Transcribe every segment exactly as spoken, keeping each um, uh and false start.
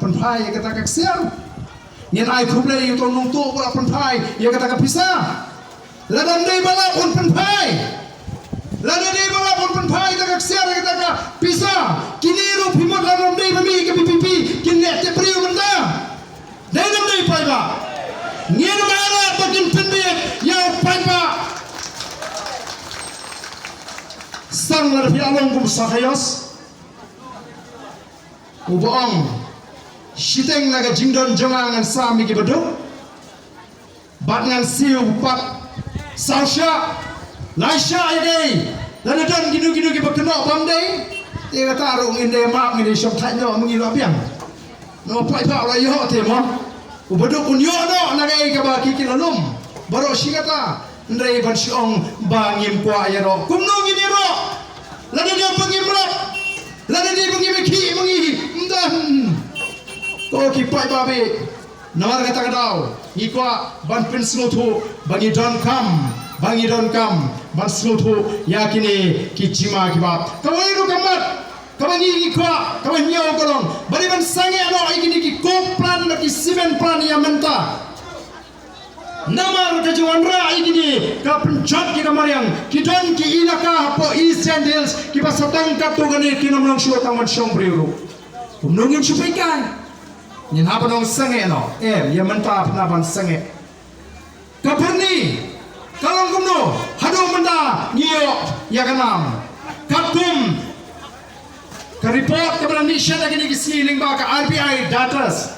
pynphai ïa kata ka ksiar. Ngin ai khublei ïa uto u nongtuh ba la pynphai ïa kata ka pisa. Lada ym dei ba lap un pynphai, lada ym dei ba lap un pynphai ïa kata ka ksiar, ïa kata ka pisa, kine ruh phi mut lada ym dei ba mih ka VPP kin leh tep briew mynta. Dei ne ym dei paidbah? Ngin ym ïarap ba kin pynbeit ïa u paidbah. Tang lada phi ïa long kum u Sakaios uba ong, shiteng na ka jingdon jong nga ngan sam ïa kiba duk, bad ngan siew pat saw shah, lai shah ïa dei. Lada don kino kino kiba kynnoh bym dei, te kata ruh ngin dei map, ngin dei shong thait noh, ngin la biang. Namar paidbah la ïoh te mo. Uba duk un ïoh noh na kaei kaba ki ki la lum. Baroh shi katta. Hynrei ban shu ong ba ngim kwah ïaroh, kumno ngin ïaroh? Lada dei ba ngim rep, lada dei ba ngim ïakhih ma ngi, ym don. Ko ki paidbah, namar kata ka daw ngi kwah ban pynsngewthuh ba ngi donkam, ba ngi donkam ban sngewthuh ïa kine ki jingma kiba. Kawei ruh ka mat kaba ngi, ngi kwah, kaba hynñiew ka long ba dei ban sangeh noh ïa kine ki coke plant bad ki cement plant ïa mynta. Namar ka jingwanrah ïa kine ka pynjot ïa ka mariang. Ki don ki elaka hapoh East Jaintia Hills kiba sa tang katto katne, kin ym long shuh tang ban shong briew ruh. Kumno ngin shu peit kai? Ngin hap ban ong sangeh noh? Em, ïa mynta hap ban sangeh. Ka Byrni ka long kumno? Haduh mynta ngi ïoh ïa ka nam. Katkum ka report kaba la mih sha kine ki sngi lyngba ka R B I datas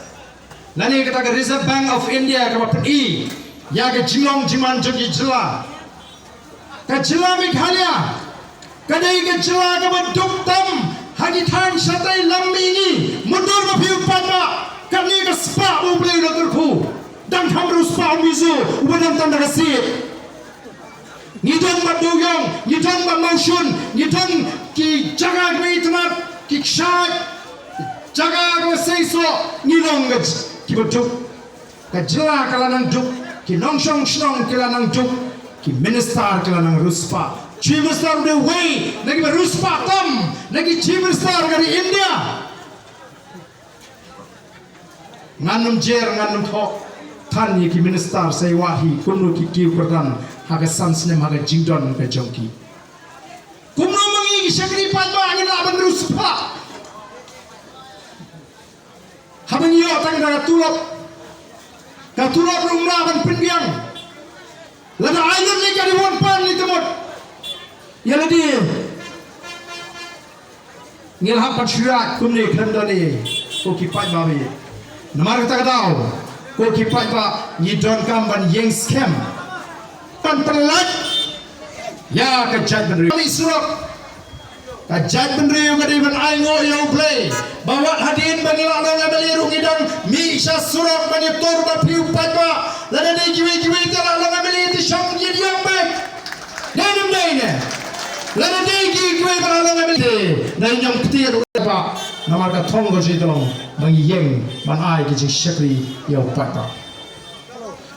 lane kata ka Reserve Bank of India kaba pyni ïa ka jinglong jingman jong ki jylla, ka jylla Meghalaya ka dei ka jylla kaba duk tam ha ki thaiñ shatei lam mihngi. Mutdur ba phi u paidbah, kane ka spah ba U Blei u la kyrkhu. Dang kham ruh spah u Mizo uba dang tang da ka siej. Ngi don bad Doiong, ngi don bad Mawshun, ngi don ki jaka kiba itynnad, ki kshaid, jaka kiba seisoh, ngi long ka j-, kiba duk. Ka jylla ka la nang duk, ki nongshong shnong ki la nang duk, ki minister ki la nang riewspah. Chief Minister u dei uwei na kiba riewspah tam na ki Chief Minister ka ri India. Ngan ym jer, ngan ym thoh than ïa ki minister, sa ïa wad hi kumno ki kiew kyrdan ha ka san snem ha ka jingdon ka jong ki. Kumno ma ngi ki shakri paidbah ngin lah ban riewspah? Haba ngi ïoh tang da ka tulop, ka tulop ruh ym lah ban pynbiang. Lada ai lut lei ka dei wan pan lei ka mut. Ïa lade ngi la hap ban shu ïaid kumne khlem don ei, ko ki paidbah. Namar kata ka daw, ko ki paidbah, ngi donkam ban ïeng skhem ban pynlait ïa ka jaitbynriew. Surok, ka jaitbynriew ka dei ban ainguh ïa U Blei ba wat hadien ba ngi la long M L A ruh ngi dang mih sha surok ban ïatur bad phi u paidbah. Lada dei kiwei kiwei te la long M L A te shong ïa diang bad. Dei ne ym dei ne? Lada dei kiwei kiwei ba la long M L A te dei ñiong kti ruh ba. Namar ka thong ka jong ngi ka long ba ngi ïeng ban ai ka jingshakri ïa u paidbah.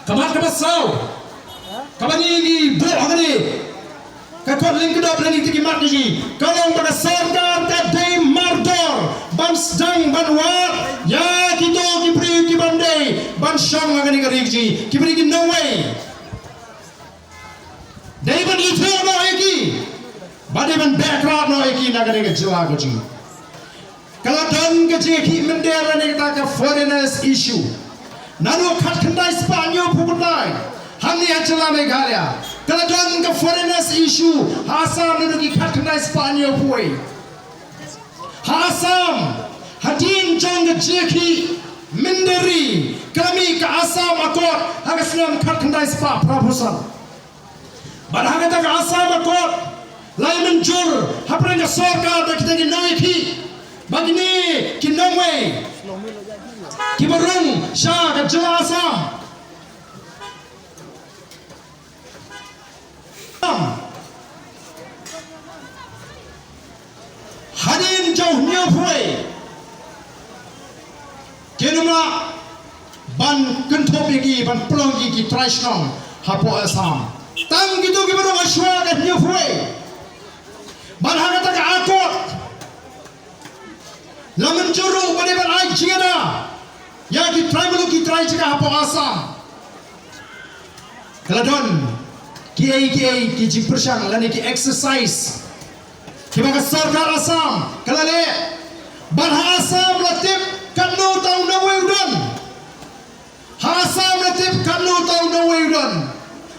Ka mat kaba saw kaba ngi ngi buh ha kane ka kot lyngkdop lane ki mat ki, ka long ba ka sorkar ka dei mardor ban sdang ban wad ïa kito ki briew ki bym dei ban shong ha kane ka ri jong ngi, ki briew ki nongwei. Dei ban ithuh noh ïa ki bad dei ban beh krad noh ïa ki na kane ka jylla ka jong ngi. Ka la don ka jingïakhih mynder lane kata ka foreigners issue. Naduh khatkhyndai spah hynñiewphew khyndai hangne ha jylla Meghalaya ka la don ka foreigners issue ha Assam naduh ki khatkhyndai spah hynñiewphew. Ha Assam, hadien jong ka jingïakhih mynder ri, ka la mih ka Assam Accord ha ka snem khatkhyndai spah phraphew san. Bad ha kata ka Assam Accord la ïa mynjur hapdeng ka sorkar da kita ki nongïakhih ba kine ki nongwei kiba rung sha ka jylla Assam. Hadien jong hynñiewphew kin ym lah ban kynthup ïa ki, ban pynlong ïa ki trai shnong hapoh Assam. Tang kito kiba rung ha shuwa ka hynñiewphew. Bad ha kata ka accord la mynjur ruh ba dei ban ai jingïada Ïa ki trai muluk, ki trai jaka hapoh Assam, ka la don kiei kiei ki jingpyrshang lane ki exercise kiba ka sorkar Assam ka la leh. Bad ha Assam la tip katno uta u nongwei u don. Ha Assam la tip katno uta u nongwei u don.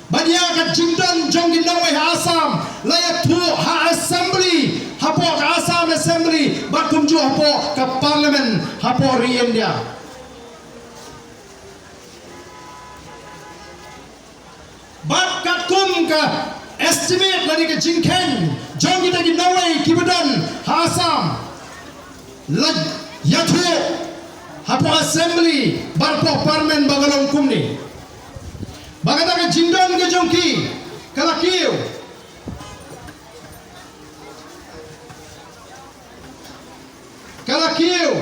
Bad ïa ka jingdon jong ki nongwei ha Assam la ïathuh ha assembly, hapoh ka Assam Assembly, bad kumjuh hapoh ka parliament hapoh ri India. Bad katkum ka estimate lane ka jingkheiñ jong kita ki nongwei kiba don ha Assam, la ïathuh hapoh assembly bad hapoh parliament ba ka long kumne, ba kata ka jingdon ka jong ki ka la kiew. Ka la kiew.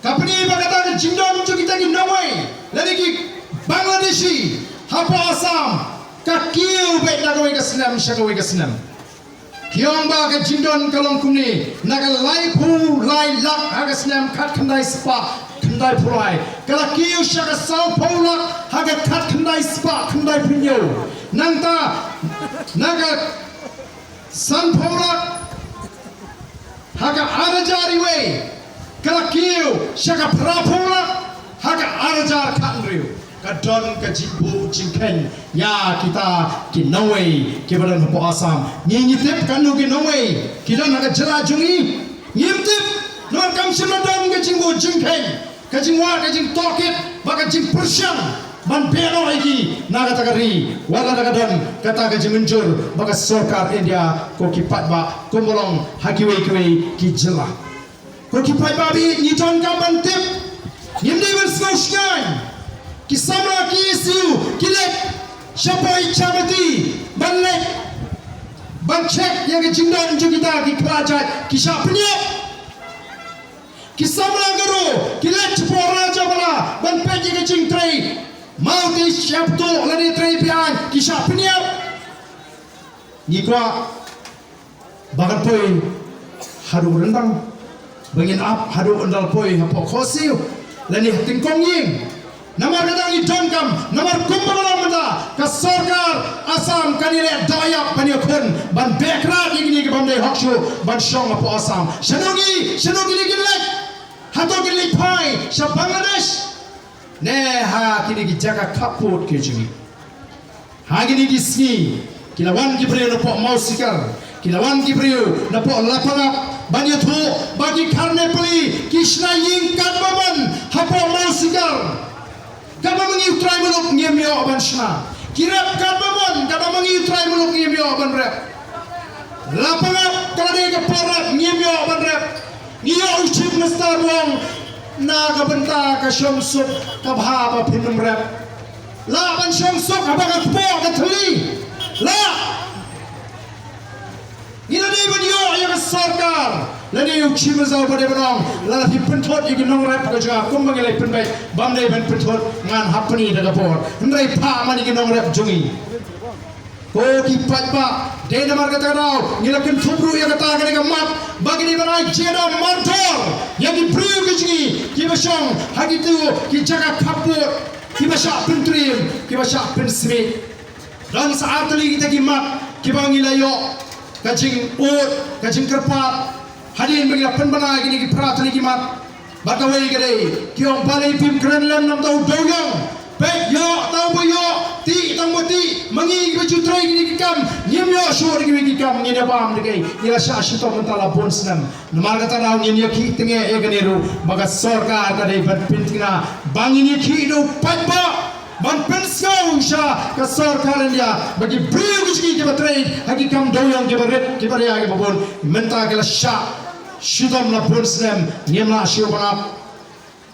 Ka pyni ba kata ka jingdon jong kita ki nongwei lane ki Bangladeshi hapoh Assam ka kiew beit na kawei ka snem sha kawei ka snem. Ki ong ba ka jingdon ka long kumne, na ka laiphew lai lak ha ka snem khatkhyndai spah khyndaiphew lai, ka la kiew sha ka sawphew lak ha ka khatkhyndai spah khyndaiphew hynñiew. Nangta na ka sanphew lak ha ka ar hajar wei, ka la kiew sha ka phraphew lak ha ka ar hajar khathynriew. Ka don ka jingbuh jingkheiñ ïa kita ki nongwei kiba don hapoh Assam. Ngi, ngi tip katno ki nongwei ki don ha ka jylla jong ngi? Ngim tip. Namar kam shym la don ka jingbuh jingkheiñ, ka jingwad, ka jingtohkit bad ka jingpyrshang ban beh noh ïa ki na kata ka ri, wat la ka don kata ka jingmynjur bad ka sorkar India, ko ki paidbah, kumba long ha kiwei kiwei ki jylla. Ko ki paidbah, ngi donkam ban tip. Ngim dei ban sngewsngaiñ. Ki samla ki S U ki leit shapoh Ichamati ban leit ban check ïa ka jingdon jong kita ki khlajait, ki shah pynïap. Ki samla Garo ki leit shapoh Rajabala ban peit ïa ka jingtrei mawtish, sheptuh lane trei biang, ki shah pynïap. Ngi kwah ba kan poi haduh ryndang, ba ngin ap haduh ynda la poi hapoh khohsiew lane ha tyngkong ïing. Namar kata ngi donkam, namar kumba ka long mynta, ka sorkar Assam kan ïaleh dohïap ban ïakhun, ban beh krad ïa kine ki bym dei hok shuh ban shong hapoh Assam. Shano ngi, shano kine kin leit? Hato kin leit phai sha Bangladesh ne ha kine ki jaka khappud ki jong ngi? Ha kine ki sngi ki la wan ki briew napoh Mawsikar, ki la wan ki briew napoh Lapangap ban ïathuh ba ki khar Nepali ki shna ïing katba mon hapoh Mawsikar. Katba ma ngi u trai muluk ngim ïoh ban shna. Ki rep katba mon, katba ma ngi u trai muluk ngim ïoh ban rep. Lapangap ka la dei ka por rep, ngim ïoh ban rep. Ngi ïoh u Chief Minister u ong na ka bynta ka shongsuk ka bha ba phin ym rep. Lah ban shongsuk haba ka kpoh ka thylli. Lah. Ngi la dei ban ïoh ïa ka sorkar lane ïa u Chief Minister ba dei ban ong, lada phi pynthut ïa ki nongrep ka jong nga kumba ngi la pynbeit, bym dei ban pynthut, ngan hap pyni da ka por. Hynrei phah man ïa ki nongrep jong ngi. Ko ki paidbah, dei namar kata ka daw ngi la kynthup ruh ïa kata ka dei ka mat ba ki dei ban ai jingïada mardor ïa ki briew ki jong ngi kiba shong ha kito ki jaka khappud, kiba shah pyntriem, kiba shah pynsmit. Don sa ar tylli kita ki mat kiba ngi la ïoh ka jingud, ka jingkyrpad hadien ba ngi la pynbna ïa kine ki phra tylli ki mat. Bad kawei ka dei, ki ong balei phim kren lem na bynta u dewïong. Peit, ïoh tang ba ïoh, tih tang ba tih. Ma ngi kiba ju trei kine ki kam ngim ïoh shuh da kiwei ki kam, ngin ïa bam da kaei? Ngi la shah shitom mynta la bun snem. Namar kata daw ngin ïakhih tyngeh ïa kane ruh ba ka sorkar ka dei ban pynthikna ba ngin ïakhih da u paidbah ban pynsngew sha ka sorkar India ba ki briew ki jong ngi kiba trei ha ki kam dewïong kiba rit kiba ria kiba bun mynta ki la shah shitom la bun snem, ngim lah shuh ban ap.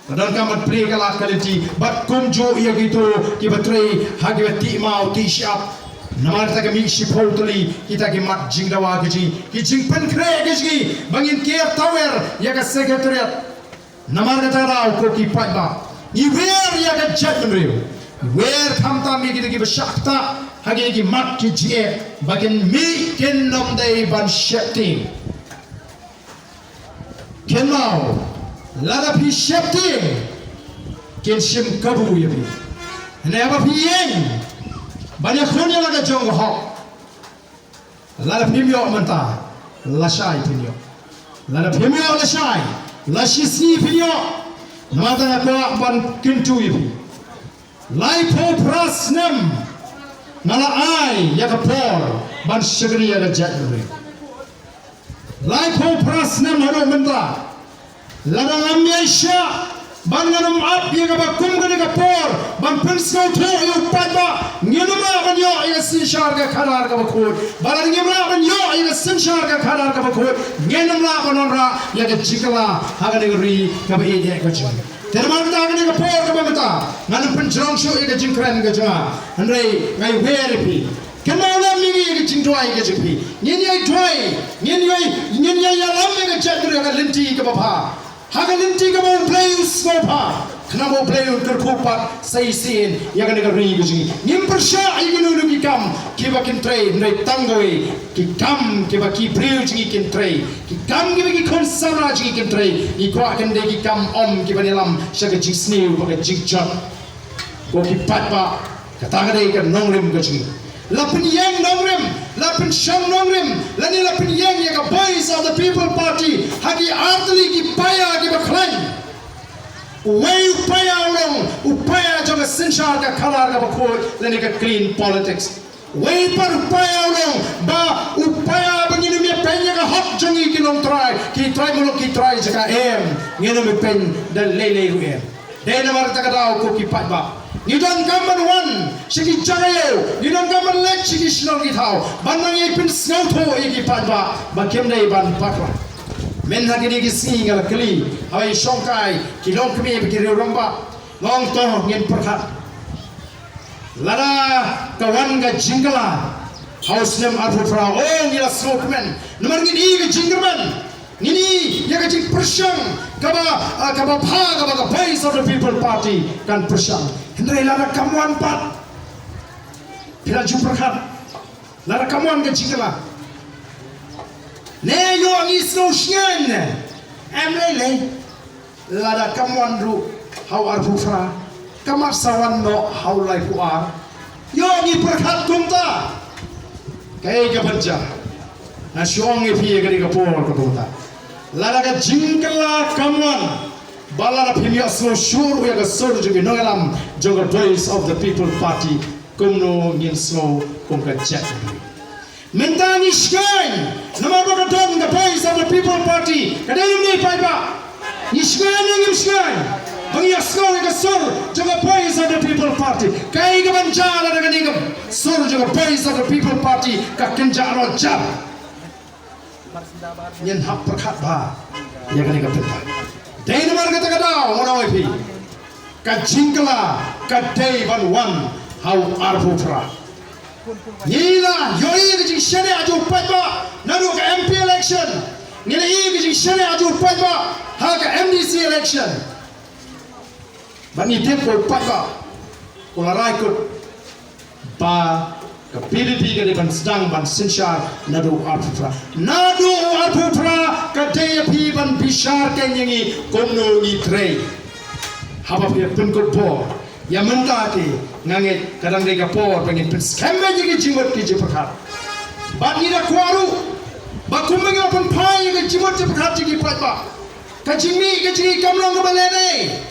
Ka donkam ban plie ka lad ka lynti bad kumjuh ïa kito kiba trei ha kiba tih maw tih shyiap. Namar kata ka mih shiphew tylli kita ki mat jingdawa ki jong ngi, ki jingpynkhreh ki jong ngi ba ngin ker tawer ïa ka secretariat. Namar kata daw ko ki paidbah, ngi wer ïa ka jaitbynriew, ngi wer khamtam ïa kito kiba shah ktah ha kine ki mat ki jingeh ba kin mih, kin ym dei ban sheptieng. Kynmaw, lada phi sheptieng, Kin shim kabu ïa phi. Hynrei haba phi ïeng ban ïakhun ïa la ka jong ka hok, lada phim ïoh mynta, lashai phin ïoh. Lada phim ïoh lashai, la shisngi phin ïoh. Namar kata nga kwah ban kyntu ïa phi. Laiphew phra snem nga la ai ïa ka por ban shakri ïa ka jaitbynriew. Laiphew phra snem haduh mynta, lada ngam ïaishah ban, ngan ym ap ïa kaba kum kane ka por ban pynsngewthuh ïa u paidbah, ngin ym lah ban ïoh ïa ka synshar ka khadar kaba khuid. Ba lada ngim lah ban ïoh ïa ka synshar ka khadar kaba khuid, ngin ym lah ban wanrah ïa ka jingkylla ha kane ka ri kaba ïeit ka jong ngi. Te namar kata ha kane ka por kaba mynta, ngan ym pynjrong shuh ïa ka jingkren ka jong nga. Hynrei nga ai wer ïa phi. Kynmaw lem ïa ngi ïa ka jingduwai ka jong phi. Ngin ïai duwai, ngin ïai, ngin ïai ïalam ïa ka jaitbynriew ha ka lynti kaba bha, ha ka lynti kaba U Blei u sngewbha. Khnang ba U Blei un kyrkhu pat sa shisien ïa kane ka ri ka jong ngi. Ngim pyrshah ïa kino kino ki kam kiba kin trei, hynrei tang kawei ki kam kiba ki briew jong ngi kin trei, ki kam kiba ki khun samla jong ngi kin trei. Ngi kwah kan dei ki kam ym kiban ïalam sha ka jingsniew bad ka jingjot. Ko ki paidbah, kata ka dei ka nongrim ka jong ngi. La pynïeng nongrim, la pynshong nongrim, lane la pynïeng ïa ka Voice of the People Party ha ki artylli ki paia kiba khlaiñ. Uwei u paia u long u paia jong ka synshar ka khadar kaba khuid lane ka clean politics. Uwei pat u paia u long ba u paia ba ngin ym ïapeiñ ïa ka hok jong ngi ki nongtrai, ki trai muluk, ki trai jaka, em, ngin ym ïapeiñ da lei lei ruh, em. Dei namar kata ka daw ko ki paidbah, ngi donkam ban wan sha ki jaka ïew, ngi donkam ban leit sha ki shnong ki thaw ban nang ïai pynsngewthuh ïa ki paidbah ba kim dei ban bakla. Mynta kine ki sngi nga la kylli ha i shongkai ki longkmie bad ki riewrangbah, nga ong to ngin pyrkhat. Lada ka wan ka jingkylla ha u snem arphew phra, oh, ngi la sngewkmen namar ngin ïohi ka jingkyrmen. Ngin ïohi ïa ka jingpyrshang kaba, ah, kaba bha kaba ka Voice of the People Party kan pyrshang. Hynrei lada kam wan pat, phi la ju pyrkhat, lada kam wan ka jingkylla, ne ïoh ngi sngew shngaiñ ne em lei lei. Lada kam wan ruh ha u arphew phra, ka mat sa wan noh ha u laiphew ar. Ïoh ngi pyrkhat kumta. Kaei kaban jia? Nga shu ong ïa phi ïa kane ka por ka kumta. Lada ka jingkylla kam wan, ba lada phim ïohsngew shuh ruh ïa ka sur jong ki nongïalam jong ka Voice of the People Party, kumno ngin sngew kum ka jaitbynriew? Mynta ngi shngaiñ namar ba ka don ka Voice of the People Party. Ka dei ne em paidbah? Ngi shngaiñ ne ngim shngaiñ ba ngi ïohsngew ïa ka sur jong ka Voice of the People Party? Kaei kaban jia lada kane ka sur jong ka Voice of the People Party ka kynjah noh jar? Ngin hap pyrkhat bha ïa kane ka bynta. Dei namar kata ka daw ngan ong ïa phi, ka jingkylla ka dei ban wan ha u arphew phra. Ngi la ïohi ka jingshaniah jong u paidbah naduh ka M P election. Ngi la ïohi ka jingshaniah jong u paidbah ha ka M D C election. Bad ngi tip ba u paidbah u la rai kut ba ka P D P ka dei ban sdang ban synshar naduh u arphew phra. Naduh u arphew phra ka dei ïa phi ban bishar kein ïa ngi kumno ngi trei. Haba phi pynkut bor ïa mynta te, nga ngeit ka dang dei ka por ba ngin pynskhem beit ïa ki jingmut ki jingpyrkhat. Bad ngi da kwah ruh ba kumba ngi la pynphai ïa ki jingmut jingpyrkhat jong ki paidbah, ka jingmih ka jong ngi kam long kaba lehnoh.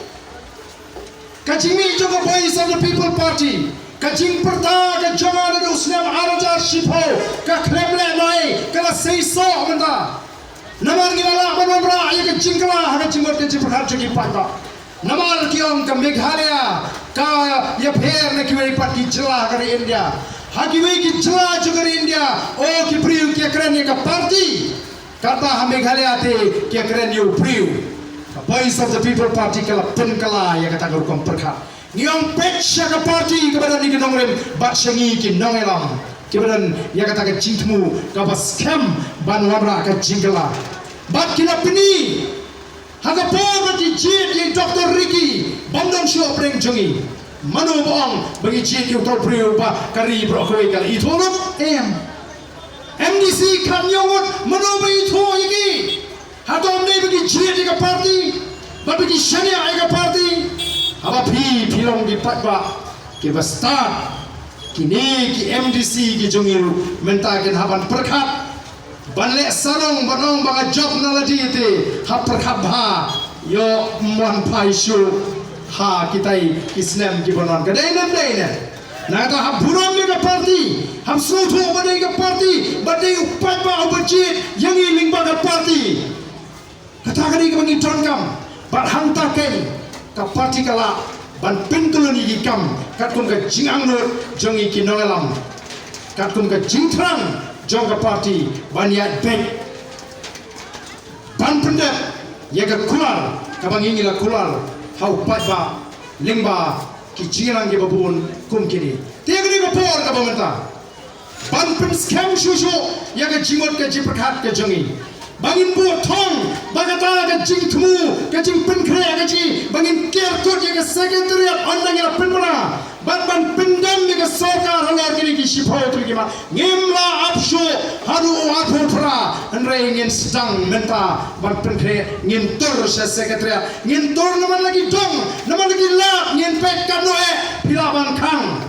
Ka jingmih jong ka Voice of the People Party, ka jingpyrta ka jong nga naduh u snem ar hajar shiphew, ka khlem lehnoh, ka la seisoh mynta. Namar ngi la lah ban wanrah ïa ka jingkylla ha ka jingmut ka jingpyrkhat jong ki paidbah. Namar ki ong ka Meghalaya ka ïapher na kiwei pat ki jylla ha ka ri India. Ha kiwei ki jylla jong ka ri India, oh, ki briew ki ïakren ïa ka party. Katba ha Meghalaya te ki ïakren ïa u briew. Ka Voice of the People Party ka la pynkylla ïa kata ka rukom pyrkhat. Ngi ong peit sha ka party kaba don ïa ki nongrim bad sha ngi ki nongïalam kiba don ïa kata ka jingthmu kaba skhem ban wanrah ka jingkylla. Bad ki la pyni ha ka por ba ki jied ïa i Doctor Ricky bym don shuh hapdeng jong ngi. Mano ba ong ba ngi jied ïa uta u briew ba ka ri baroh kawei ka la ithuh lut? Em. M D C khatñiew ngut, mano ba ithuh ïa ki? Hato ym dei ba ki jied ïa ka party bad ba ki shaniah ïa ka party? Haba phi Phi, phi long ki paidbah kiba stad. Kine ki M D C ki jong ngi ruh mynta kin hap ban pyrkhat, ban leh sarong, ban ong ba nga jop na lade te. Hap pyrkhat bha, ïoh mon phai shuh ha kitai ki snem kiban wan. Ka dei ne ym dei ne? Nangta hap burom ïa ka party, hap sngewthuh ba dei ka party, ba dei u paidbah uba jied ïa ngi lyngba ka party. Kata ka dei kaba ngi donkam. Bad hangta keiñ ka party ka lah ban pynkulmar ïa ki kam katkum ka jingangnud jong ngi ki nongïalam, katkum ka jingthrang jong ka party ban ïaid beit ban pyndep ïa ka kular kaba ngi, ngi la kular ha u paidbah lyngba ki jingïalang kiba bun kum kine. Te ka dei ka por kaba mynta ban pynskhem shuh shuh ïa ka jingmut ka jingpyrkhat ka jong ngi. Ba ngin buh thong ba kata ka jingthmu, ka jingpynkhreh ka jong ngi, ba ngin ker kut ïa ka secretariat ynda ngi la pynbna, bad ban pyndem ïa ka sorkar halor kine ki shiphew tylli ki mat. Ngim lah ap shuh haduh arphew phra, hynrei ngin sdang mynta ban pynkhreh, ngin tur sha secretariat, ngin tur namar la ki dong, namar la ki lad, ngin peit katno eh phi lah ban khang.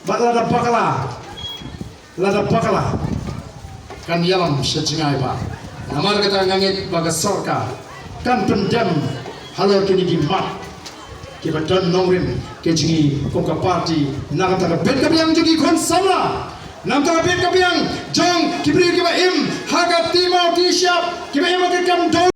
Bad lada bakla, lada bakla, kan ïalam sha jngai ba. Namar kata nga ngeit ba ka sorkar kan pyndem halor kine ki mat kiba don nongrim ka jong ngi kum ka party. Na ka bynta ka bit ka biang jong ki khun samla, na ka bynta ka bit ka biang jong ki briew kiba im ha ka T-Mawt T-Shap, kiba im ha ka kam dong.